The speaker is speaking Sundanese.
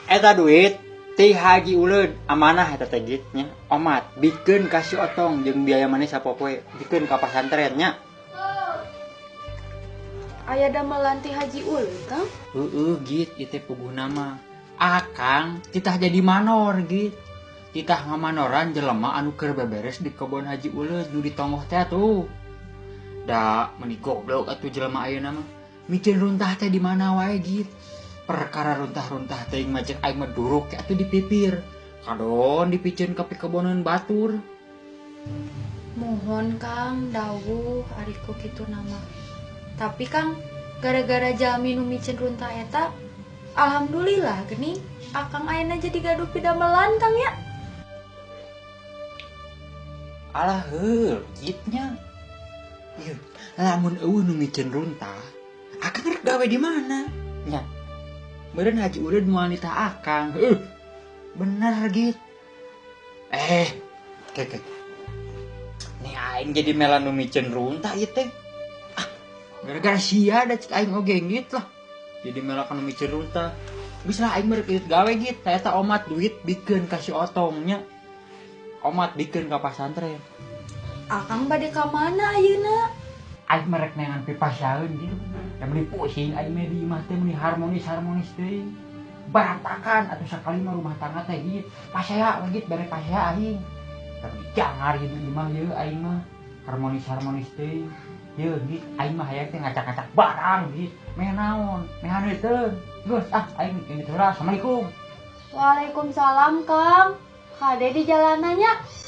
Eta duit ti Haji Uleud amanah eta teh, Git, nya. Omat bikeun ka si Otong jeung biaya maneh sapopoe, bikeun ka pasantren nya. Aya damelan ti Haji Uleud, Kang? Heeh, Git, ieu teh puguhna mah. Akang titah jadi manor, Git. Titah ngamanoran jelema anu keur beberes di kebon Haji Uleud nu di tonggoh teh tuh. Da meuni goblok atuh jelema ayeuna mah. Miceun runtah teh di mana wae, Git. Perkara runtah-runtah teh mah cek aing mah duruk atuh di pipir. Kadon dipiceun ka pikeboneun batur. Mohon, Kang, dawuh ari ku kitu nama. Tapi Kang, gara-gara jalmi nu miceun runtah eta, alhamdulillah geuning Akang ayeuna jadi gaduh pidamelan, Kang, ya. Alah heuh, Git, nya. Ieu, lamun euweuh nu miceun runtah, akang rek gawe di mana? Nya. Meureun Haji Uleud moal nitah akang. Heuh. Bener, Git. Eh, ke. Nih aing jadi mela nu miceun runtah ieu teh. Ah, gara-gara sia da cek aing oge, Git, lah. Jadi mela nu miceun runtah. Geus lah, aing mah rek gawe, Git. Eta omat duit bikeun ka si Otong nya. Omat bikeun ka pasantren. Akang bade ka mana ayeuna? Aing mah rek neangan pipasaeun gitu. Da meuni pusing aing mah di imah teh, meuni harmonis-harmonis teuing. Berantakan atuh sakali mah rumah tangga teh, Git. Pasea we, Git, bere pasea aing. Tapi jangar gitu imah ieu aing mah harmonis-harmonis teuing. Yeuh, Git, aing mah hayang teh ngacak-ngacak barang, Git. Meh naon? Meh haneuteuh. Geus ah, aing ini heula. Assalamualaikum. Waalaikumsalam, Kang. Kade di jalanannya.